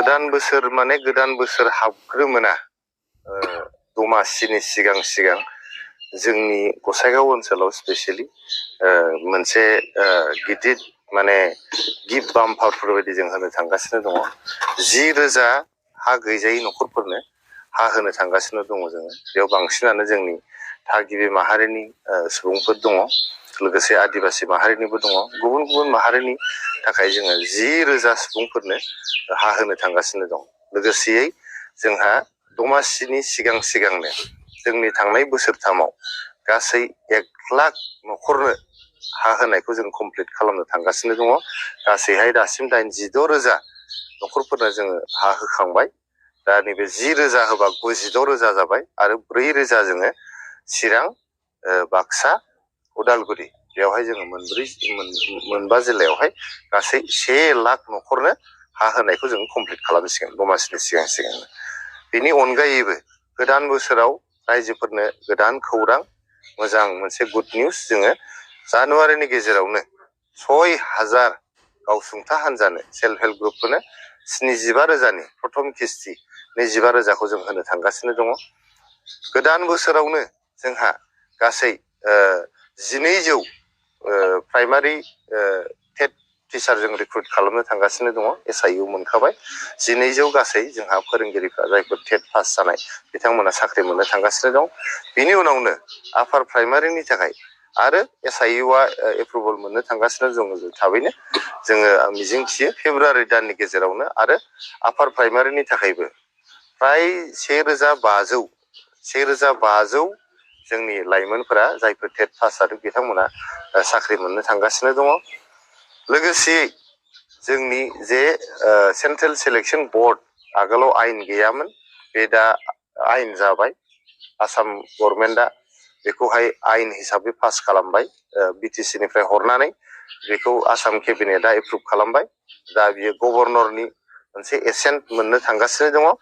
गोदान बोसोर माने गोदान बोसोर हाबग्रोमोना दमासिनि सिगां जोंनि गसाइगाव ओनसोलाव स्पेशली मोनसे गिदिर माने गिफ्ट बाम्पारफोर बायदि जों होनो थांगासिनो दङ 10,000 हा गैजायै न'खरफोरनो हा होनो थांगासिनो दङ जोङो बेयाव बांसिनानो जोंनि थागिबि माहारिनि सुबुंफोर दङ लोगोसे आदिबासि माहारिनिबो दङ गुबुन गुबुन माहारिनि थाखाय जोङो 10,000 सुबुंफोरनो हा होनो थांगासिनो दं लोगोसेयै जोंहा दमासिनि सिगांनो जोंनि थांनाय बोसोरथामाव गासै 1 लाख न'खरनो हा होनायखौ जों कमप्लिट खालामनो थांगासिनो दङ गासैहाय दासिम 86,000 न'खरफोरनो जोङो हा होखांबाय दा नैबे 10,000 होबा 96,000 जाबाय आरो 4,000 जोङो चिरां बाक्सा उदालगुरि बेयावहाय जोङो मोनबा जिल्लायावहाय गासै 1 लाख न'खरनो हा होनायखौ जों कमप्लिट खालामसिगोन दमासिनि सिगांनो बेनि अनगायैबो गोदान बोसोराव रायजोफोरनो गोदान खौरां मोजां मोनसे गुड निउस जोङो जानुवारिनि गेजेरावनो 6,000 गावसुंथा हान्जानो सेल्फ हेल्प ग्रुपफोरनो 75,000नि प्रथम किस्ति 25,000खौ जों होनो थांगासिनो दङ गोदान बोसोरावनो जोंहा गासै 1,200 प्राइमारि टेट टिचार जों रिक्रुट खालामनो थांगासिनो दङ SIU मोनखाबाय 1,200 गासै जोंहा फोरोंगिरिफ्रा जायफोर टेट पास जानाय बिथांमोना साख्रि मोननो थांगासिनो दं बेनि उनावनो आपार प्राइमारिनि थाखाय आरो SIUआ एप्रुभेल मोननो थांगासिनो दङ थाबैनो जोङो मिजिंथियो फेब्रुवारि दाननि गेजेरावनो आरो आपार प्राइमारिनि थाखायबो प्राय 1,500 जोंनि लाइमोनफोरा जायफोर टेट पास जादों बिथांमोना साख्रि मोननो थांगासिनो दङ लोगोसे जोंनि जे सेन्ट्रेल सिलेक्शन बोर्ड आगोलाव आयेन गैयामोन बे दा आयेन जाबाय आसाम गभर्नमेन्टआ बेखौहाय आयेन हिसाबै पास खालामबाय BTC निफ्राय हरनानै बेखौ आसाम केबिनेटआ एप्रुभ खालामबाय दा बियो गभर्नरनि मोनसे एसेन्ट मोननो थांगासिनो दङ